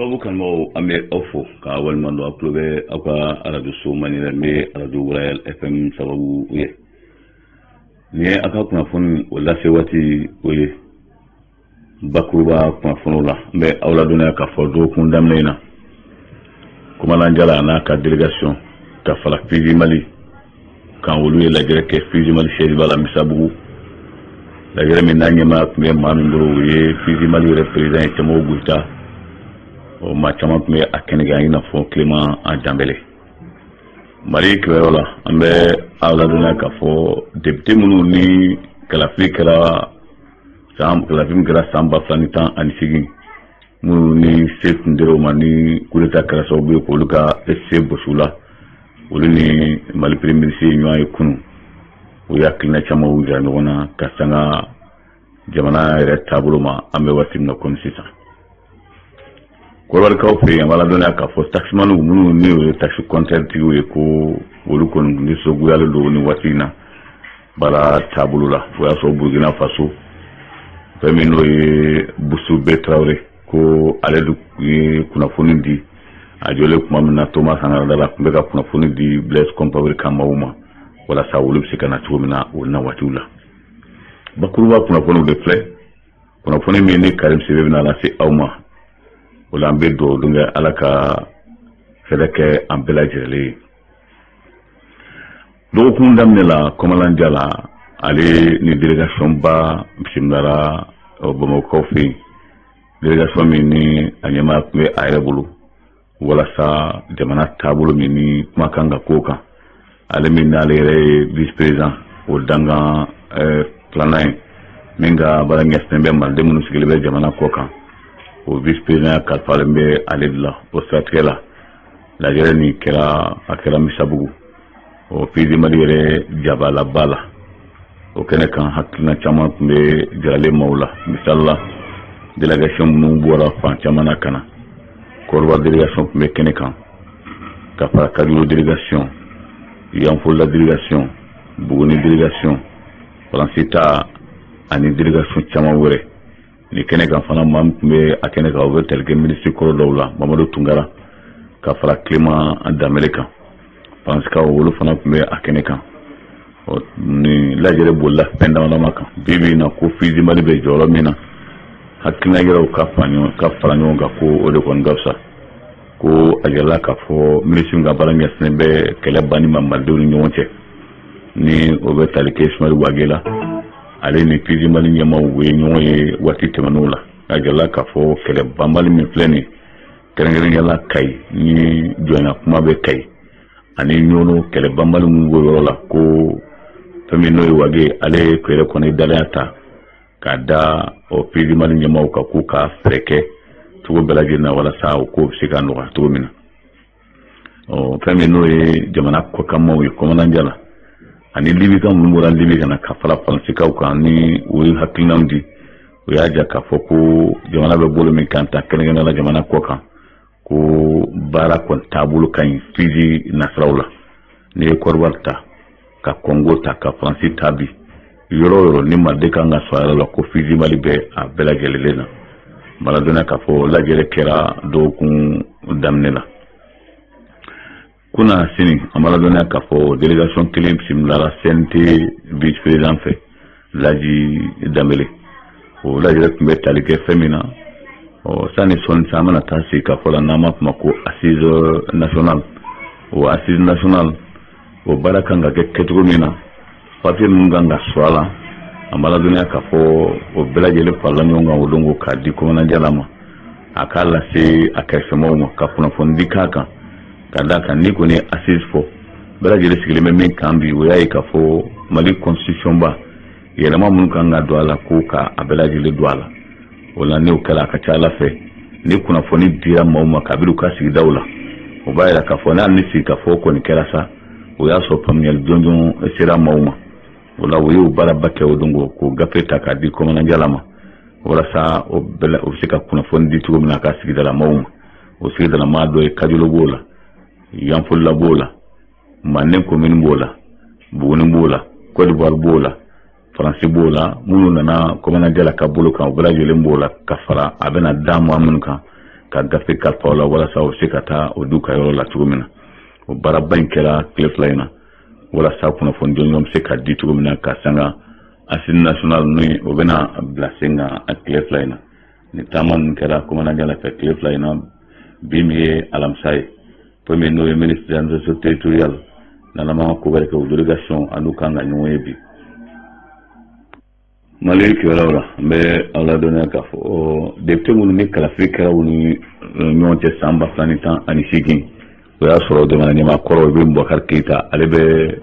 Sababu kanubagaw, an bɛ aw fo k'a waleɲuman dɔn. Aw tulo bɛ aw ka arajo mandi la, n bɛ arajo Royal FM sababu ye. Nin ye aw ka kunnafoni o lase waati o ye. Bakuruba kunnafoniw la, n bɛ aw ladɔnniya k'a fɔ dɔgɔkun daminɛ in na, commandant Jala n'a ka délégation ka fara FUSI Mali kan, olu ye lajɛrɛ kɛ FUSI Mali siège ba la Misabugu. Lajɛrɛ min n'a ɲɛmaa tun bɛ maa min bolo, o ye FUSI Mali yɛrɛ président ye, Cɛmɔgɔ Goyita. O maa caman tun bɛ a kɛnɛ kan, i n'a fɔ Clément Danbɛlɛ. Mali kibaruyaw la, an bɛ aw ladɔnniya k'a fɔ député minnu ni kalafili kɛra, san kalafili min kɛra san 2018, minnu ni se tun dira u ma ni coup d'état kɛra sababu ye k'olu ka se gosi la, olu ni Mali premier ministre ye ɲɔgɔn ye kunun. U ye hakilina caman yira ɲɔgɔn na ka sanga jamana yɛrɛ taabolo ma an bɛ waati min na komi sisan. Kɔrɔbarikaw fɛ yen, an b'a ladɔnniya k'a fɔ taximaniw minnu ni o ye taxi compteur tigiw ye, ko olu kɔni nisɔngoyalen don nin waati in na baara taabolo la. O y'a sɔrɔ Burukina Faso, fɛn min n'o ye Busu Tarawele, ko ale de ye kunnafoni di a jɔlen tuma min na Thomas Sankara da la, tun bɛ ka kunnafoni di Blaise Compaoré ka maaw ma walasa olu bɛ se ka na cogo min na o na waatiw la. Bakuruba kunnafoniw de filɛ, kunnafoni min ni Karim Sidibe bɛna lase aw ma. O la, an bɛ dugawu don kɛ, Ala ka hɛrɛ kɛ an bɛɛ lajɛlen ye. Dɔgɔkun daminɛ la, commandant Jala, ale ni délégation ba bisimilara Bamakɔkaw fɛ yen, délégation min ni a ɲɛmaa tun bɛ a yɛrɛ bolo walasa jamana taabolo min ni kuma kan ka k'o kan, ale min n'ale yɛrɛ ye vice président o dankan filanan ye, min ka baara ɲɛsinnen bɛ maliden minnu sigilen bɛ jamana kɔ kan, o vice président kalifalen bɛ ale de la. O siratigɛ la, lajɛrɛ nin kɛra, a kɛra Misabugu, o FUSI Mali yɛrɛ jabalaba la. O kɛnɛ kan, hakilina caman tun bɛ jiralen maaw la. Misali la, délégation minnu bɔra fan caman na ka na, Kɔrɔba délégation tun bɛ kɛnɛ kan, ka fara Kajolo délégation, Yanfolila délégation, Buguni délégation, Faransi ta ani délégation caman wɛrɛ. Ni kɛnɛ kan fana, maa min tun bɛ a kɛnɛ kan, o bɛ tali kɛ minisiri kɔrɔ dɔw la, Mamadu Tunkara ka fara Clément Danbɛlɛ kan. Faransikaw, olu fana tun bɛ a kɛnɛ kan. Ni lajɛrɛ bolila fɛn dama dama kan bi bi in na, ko FUSI Mali bɛ jɔyɔrɔ min na, hakilina yɛrɛw ka fara ɲɔgɔn kan, ko o de kɔni ka fisa. Ko a yirala k'a fɔ minisiri min ka baara ɲɛsinnen bɛ kɛlɛ banni ma malidenw ni ɲɔgɔn cɛ, ni o bɛ tali kɛ Ismaël Wagué la, ale ni FUSI Mali ɲɛmaaw ye ɲɔgɔn ye waati tɛmɛnenw la. A yirala k'a fɔ kɛlɛ banbali min filɛ nin, kɛrɛnkɛrɛnnenya la Kayi, ni jɔnya kuma bɛ Kayi ani Ɲɔnɔ, kɛlɛ banbali min b'o yɔrɔ la, ko fɛn min n'o ye Wagué, ale ye yɛrɛ kɔni dalenya ta k'a da o FUSI Mali ɲɛmaaw kan k'u ka fɛɛrɛ kɛ cogo bɛɛ lajɛlen na walasa o ko bɛ se ka nɔgɔya cogo min na. Ɔ, fɛn min n'o ye jamana kɔkanmaw ye, commandant Jala ani Libikaw minnu bɔra Libi ka na ka fara Faransikaw kan, ni u ye hakilinaw di, o y'a jira k'a fɔ ko jamana bɛ bolo min kan ta, kɛrɛnkɛrɛnnenya la jamana kɔ kan, ko baara kɔni taabolo ka ɲi FUSI nasiraw la. N'i ye Kɔdiwari ta, ka Kɔngo ta, ka Faransi ta, bi yɔrɔ o yɔrɔ ni maliden kan ka sɔrɔ a yɔrɔ la, ko FUSI Mali bɛ a bɛɛ lajɛlen na. Maladɔnna k'a fɔ lajɛrɛ kɛra dɔgɔkun daminɛ la. Kunna sini, an b'a ladɔnniya k'a fɔ délégation kelen bisimilara CNT vice président fɛ, Laji Danbele. O lajɛrɛ tun bɛ tali kɛ fɛn min na, ɔ, sani sɔnni sa, an bɛna taa sigi k'a fɔ la, n'an b'a fɔ ma ko assise nationale. O assise nationale, o baara kan ka kɛ kɛcogo min na, papier ninnu kan ka sɔrɔ a la, an b'a ladɔnniya k'a fɔ o bɛɛ lajɛlen farala ɲɔgɔn kan o don ko k'a di commandant Jala ma, a k'a lase a kɛrɛfɛmaaw ma ka kunnafoni di k'a kan. Ka d'a kan, n'i kɔni ye assise fɔ, bɛɛ lajɛlen sigilen bɛ min kan bi, o y'a ye k'a fɔ Mali constitution ba yɛlɛma minnu kan ka don a la, ko ka a bɛɛ lajɛlen don a la. O la, n'o kɛra, a ka ca ala fɛ, ni kunnafoni dira maaw ma kabini u ka sigidaw la, o b'a yira k'a fɔ n'ale ni sigikafɔ kɔni kɛra sa, o y'a sɔrɔ faamuyali jɔnjɔn sera maaw ma. O la, o y'o baaraba kɛ o don k'o gafe ta k'a di commandant Jala ma walasa o bɛɛ o bɛ se ka kunnafoni di cogo min na a ka sigidala maaw ma. O sigidala maa dɔ ye, Kajolo b'o la, Yanfolila b'o la, Manden commune b'o la, Buguni b'o la, Côte d'Ivoire b'o la, Faransi b'o la. Minnu nana commandant Jala ka bolo kan, o bɛɛ lajɛlen b'o la, ka fara a bɛna da maa minnu kan. Ka gafe kalifa u la walasa u bɛ se ka taa o d'u ka yɔrɔ la cogo min na. O baaraba in kɛra tile 2 in na walasa kunnafoni jɔnjɔn bɛ se ka di cogo min na ka sanga assise nationale ni o bɛna bila sen kan a tile 2 in na. Ni taama ninnu kɛra Komana Jala fɛ tile 2 in na, bi min ye alamisa ye, fɛn min n'o ye ministre de l'administration territoriale, n'Ala ma ko wɛrɛ kɛ, o délégation a n'u kan ka ɲɔgɔn ye bi. Mali kibaruyaw la, n bɛ aw ladɔnniya k'a fɔ député minnu ni kalafili kɛra u ni ɲɔgɔn cɛ san 2018, o y'a sɔrɔ jamana ɲɛmaa kɔrɔ Ibrahim Boubacar Keïta, ale bɛ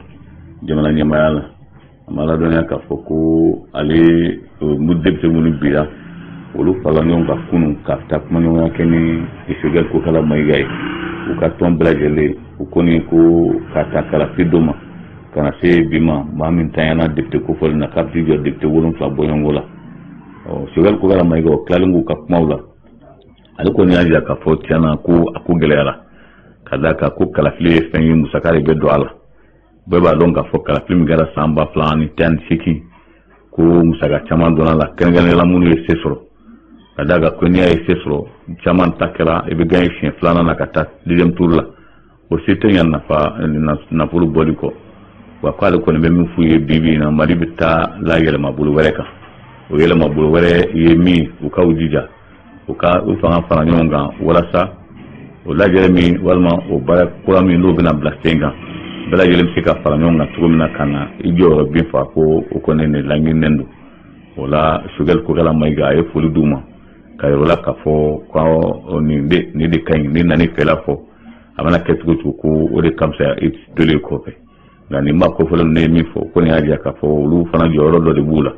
jamana ɲɛmaaya la. An b'a ladɔnniya k'a fɔ ko ale député minnu bira, olu farala ɲɔgɔn kan kunun ka taa kumaɲɔgɔnya kɛ ni Choguel Kokalla Maïga ye. U ka tɔn bɛɛ lajɛlen, u kɔni ko ka taa kalafili dɔ ma ka na se bi ma, maa min tanyana député kofɔlen na, k'a bɛ t'i jɔ député 7 bɔɲɔgɔnko la. Ɔ Choguel Kokalla Maïga, o tilalen k'u ka kumaw la, ale kɔni y'a jira k'a fɔ tiɲɛna ko a ko gɛlɛyara, ka d'a kan ko kalafili ye fɛn ye, musaka de bɛ don a la. Bɛɛ b'a dɔn k'a fɔ kalafili min kɛra san 2018, ko musaka caman donna la, kɛrɛnkɛrɛnnenya la minnu ye se sɔrɔ, ka d'a kan ko n'i y'a ye se sɔrɔ, caman ta kɛra i bɛ gagner siɲɛ filanan na ka taa deuxième tour la, o se tɛ ɲa nafa nafolo bɔli kɔ. Wa k'ale kɔni bɛ min f'u ye bi bi in na, Mali bɛ taa la yɛlɛmabolo wɛrɛ kan. O yɛlɛmabolo wɛrɛ ye min, u ka u jija, u ka u fanga fara ɲɔgɔn kan walasa o lajɛrɛ min walima o baara kura min n'o bɛna bila sen kan, bɛɛ lajɛlen bɛ se ka fara ɲɔgɔn kan cogo min na ka na i jɔyɔrɔ bin fa, ko o kɔni de laɲininen don. O la, Choguel Kokalla Maïga, a ye foli d'u ma ka yɔrɔ la k'a fɔ ko nin de ka ɲi, ni nana i fɛla fɔ, a mana kɛ cogo cogo, ko o de ka fisa i tolen kɔfɛ. Nka nin maa kofɔlen ninnu ye min fɔ, ko nin y'a jira k'a fɔ olu fana jɔyɔrɔ dɔ de b'u la,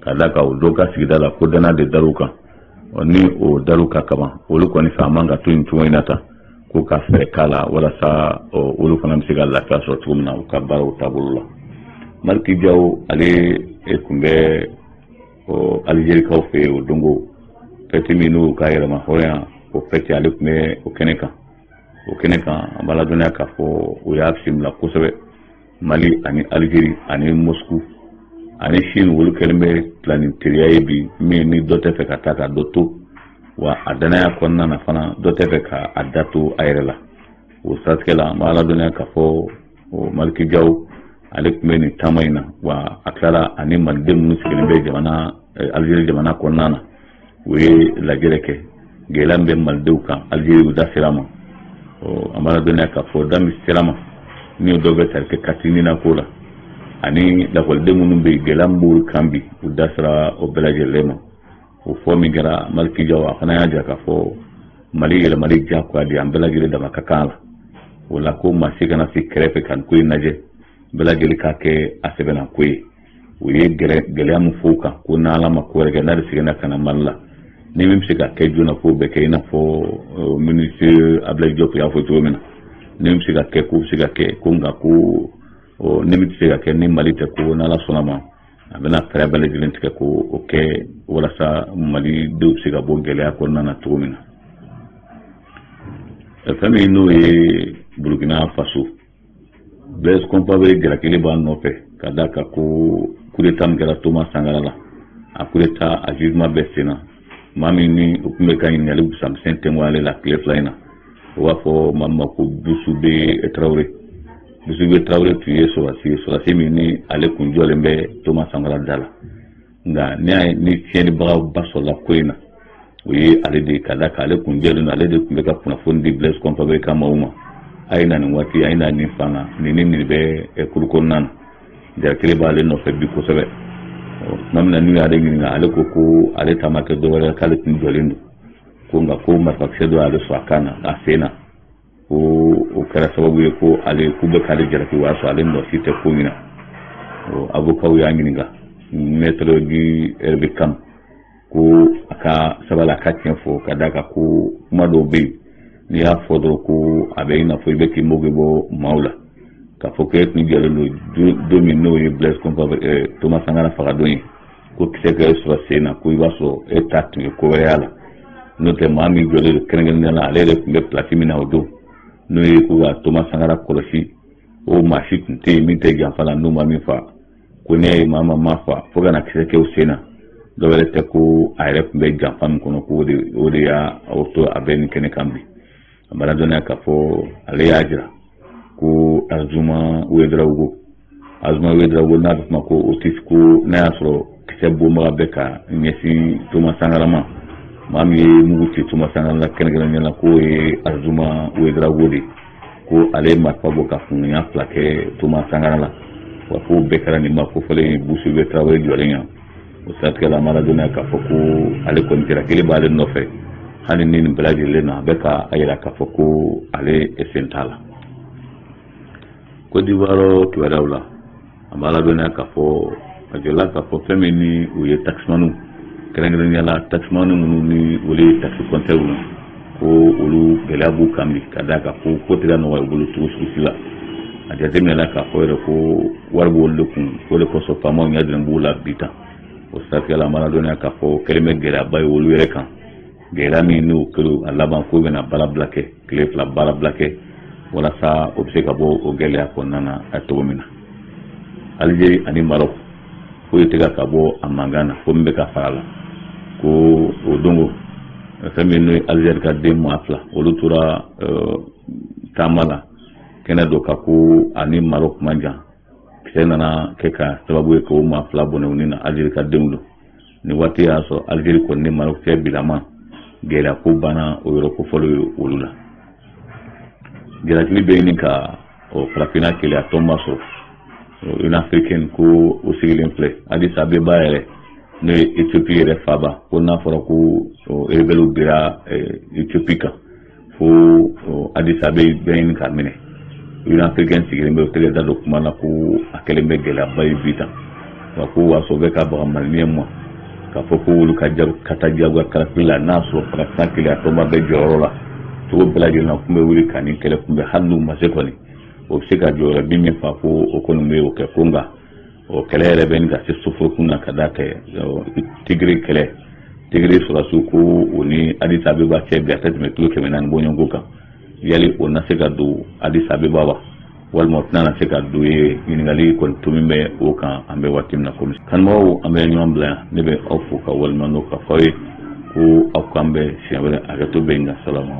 ka d'a kan o dɔw ka sigida la, ko danaya de dar'u kan. Ni o dar'u kan kaban, olu kɔni fɛ, a man ka to nin cogo in na tan, ko ka fɛɛrɛ k'a la walasa olu fana bɛ se ka lafiya sɔrɔ cogo min na u ka baaraw taabolo la. Malick Diaw, ale tun bɛ Alizerikaw fɛ yen o dongo, fête min n'u ka yɛlɛma hɔrɔnya, o fête, ale tun bɛ o kɛnɛ kan. O kɛnɛ kan, an b'a ladɔnniya k'a fɔ o y'a bisimila kosɛbɛ. Mali ani Alizeri ani Moscou ani Chine, olu kɛlen bɛ tilani teriya ye bi, min ni dɔ tɛ fɛ ka taa ka dɔ to, wa a danaya kɔnɔna na fana, dɔ tɛ fɛ ka a da to a yɛrɛ la. O siratigɛ la, an b'a ladɔnniya k'a fɔ Malick Diaw, ale tun bɛ nin taama in na. Wa a tilala, ani maliden minnu sigilen bɛ jamana Alizeri jamana kɔnɔna na, u ye lajɛrɛ kɛ. Gɛlɛya min bɛ malidenw kan Alizeri, u da sera a ma. An b'a ladɔnniya k'a fɔ da min sera ma, ni dɔw bɛ tali kɛ carte NINA ko la, ani lakɔliden minnu bɛ yen, gɛlɛya min b'olu kan bi, u da sera o bɛɛ lajɛlen ma. O fɔ min kɛra, Malick Diaw, a fana y'a jira k'a fɔ Mali yɛlɛmali diyagoya de, an bɛɛ lajɛlen dama ka kan a la. O la, ko maa si kana se kɛrɛfɛ ka nin ko in lajɛ, bɛɛ lajɛlen k'a kɛ a sɛbɛnna ko ye. O ye gɛlɛya min fɔ o kan, ko n'Ala ma ko wɛrɛ kɛ, n'ale seginna ka na Mali la, ni min bɛ se ka kɛ joona, k'o bɛ kɛ, i n'a fɔ ministre Abdoulaye Diop y'a fɔ cogo min na, ni min bɛ se ka kɛ, k'o bɛ se ka kɛ, ko nka ko ni min tɛ se ka kɛ ni Mali tɛ, ko n'Ala sɔnna ma, a bɛna fɛɛrɛ bɛɛ lajɛlen tigɛ ko o kɛ walasa malidenw bɛ se ka bɔ gɛlɛya kɔnɔna na cogo min na. Fɛn min n'o ye Burukina Faso, Blaise Compaoré jalakili b'a nɔfɛ, ka d'a kan ko coup d'état min kɛra Thomas Sankara la, a coup d'état a jugement bɛ sen na. Maa min ni o tun bɛ ka ɲininkali busamisɛn tɛnku ale la tile 2 in na, o b'a fɔ maa min ma ko Boussoubé Traoré. Boussoubé Traoré tun ye sɔrɔdasi ye, sɔrɔdasi min ni ale kun jɔlen bɛ Thomas Sankara da la. Nka n'i y'a ye ni tiɲɛnibagaba sɔrɔla ko in na, o ye ale de ye, ka d'a kan ale kun jɛlen don, ale de tun bɛ ka kunnafoni di Blaise Compaoré ka maaw ma: a ye na nin waati, a ye na nin fan na, nin ni nin bɛ kuru kɔnɔna na. Jalakili b'ale nɔfɛ bi kosɛbɛ. Tuma min na n'u y'ale ɲininka, ale ko ko ale ta ma kɛ dɔwɛrɛ ye, k'ale tun jɔlen don, ko nka ko marifakisɛ dɔ y'ale sɔrɔ a kan na, a sen na, ko o kɛra sababu ye ko ale k'u bɛ k'ale jalaki, o y'a sɔrɔ ale nɔ si tɛ ko in na. Avocat y'a ɲininka, maître Guy Hervé Kam, ko a ka sabali, a ka tiɲɛ fɔ, ka d'a kan ko kuma dɔw bɛ yen, n'i y'a fɔ dɔrɔn, ko a bɛ i n'a fɔ i bɛ k'i moge bɔ maaw la, k'a fɔ k'e tun jɔlen don don min n'o ye Blaise Compaoré Thomas Sankara fagadon ye, ko kisɛ kɛ sɔrɔ sen na, ko i b'a sɔrɔ e ta tun ye ko wɛrɛ y'a la. N'o tɛ, maa min jɔlen don kɛrɛnkɛrɛnnenya la, ale yɛrɛ tun bɛ place min na o don, n'o ye ko ka Thomas Sankara kɔlɔsi, o maa si tun tɛ yen min tɛ janfa la n'o ma min fa. Ko n'i y'a ye maa ma fa fo ka na kisɛ kɛ o sen na. Dɔwɛrɛ tɛ ko a yɛrɛ tun bɛ janfa min kɔnɔ, ko o de y'a to a bɛ nin kɛnɛ kan bi. A b'a ladɔnniya k'a fɔ ale y'a jira ko Azuma Ouédraogo, Azuma Ouédraogo n'a bɛ fɔ ko Otis, ko n'a y'a sɔrɔ kisɛ bonbaga bɛ ka ɲɛsin Thomas Sankara ma, maa min ye mugu ci Thomas Sankara la kɛrɛnkɛrɛnnenya la, k'o ye Azuma Ouédraogo de ye, ko ale ye marifa bɔ ka kungoya 2 kɛ Thomas Sankara la. Wa k'o bɛɛ kɛra nin ma kofɔlen Boussibe Tarawele jɔlen yan. O siratigɛ la, an b'a ladɔnniya k'a fɔ ko ale kɔni jalakili b'ale nɔfɛ. Hali ni nin bɛɛ lajɛlen na, a bɛ ka a yira k'a fɔ ko ale sen t'a la. Côte d'Ivoire kibaruyaw la, an b'a ladɔnniya k'a fɔ a jɔla k'a fɔ fɛn min ni o ye taximaniw, kɛrɛnkɛrɛnnenya la taximaniw minnu ni olu ye taxi compteur ye, ko olu gɛlɛya b'u kan bi, ka d'a kan ko ko tɛ ka nɔgɔya u bolo cogo sugu si la. A jateminɛla k'a fɔ yɛrɛ ko wari b'olu de kun, o de kosɔn faamaw ɲɛ dɔrɔn b'u la bi tan. O siratigɛ la, an b'a ladɔnniya k'a fɔ kɛlen bɛ gɛlɛyaba ye olu yɛrɛ kan, gɛlɛya min n'o kɛlen a laban k'o bɛna baarabila kɛ, tile 2 baarabila kɛ, walasa o bɛ se ka bɔ o gɛlɛya kɔnɔna na a cogo min na. Algérie ani Maroc, foyi tɛ ka bɔ a mankan na fo min bɛ ka fara la, ko o dongo fɛn min n'o ye Algérie ka den maa 2, olu tora taama la kɛnɛ dɔ kan, ko ani Maroc man jan, kisɛ nana kɛ ka sababu ye k'o maa 2 bɔnɛ u ni na, Algérie ka denw don. Nin waati y'a sɔrɔ Algérie kɔni ni Maroc cɛ bilama gɛlɛya ko banna o yɔrɔ kofɔlen ye olu la. Jalakili bɛ ɲini ka farafinna keleya tɔnba sɔrɔ, Union africaine, ko o sigilen filɛ Addis Abeba yɛrɛ, n'o ye Éthiopie yɛrɛ faaba, ko n'a fɔra ko rebelles bira Éthiopie kan fo Addis Abeba bɛ ɲini k'a minɛ. Union africaine sigilen bɛ o tɛgɛ da don kuma na ko a kɛlen bɛ gɛlɛyaba ye bi tan. Wa ko o y'a sɔrɔ u bɛ ka baga maliyɛn ma k'a fɔ ko olu ka ka taa jagoya kalafili la, n'a sɔrɔ farafinna keleya tɔnba bɛ jɔyɔrɔ la cogo bɛɛ lajɛlen na, kun bɛ wuli ka nin kɛlɛ kunbɛn, hali n'u ma se kɔni, o bɛ se ka jɔyɔrɔ bin min fa, ko o kɔni bɛ o kɛ. Ko nka o kɛlɛ yɛrɛ bɛ nin ka se soforokun na, ka d'a kɛ Tigre kɛlɛ, Tigre sɔrɔdasiw, ko o ni Addis Abeba cɛ bi a tɛ tɛmɛ kilo 400 bɔɲɔgɔnko kan. Yali o na se ka don Addis Abeba wa, walima o tɛna se ka don ye? Ɲininkali kɔni tomi bɛ o kan an bɛ waati min na komi. Kanubagaw, an bɛ ɲɔgɔn bila yan. Ne bɛ aw fo ka walima n'o ka fɔ aw ye ko aw k'an bɛn siɲɛ wɛrɛ. Hakɛto bɛ yen nka salamu.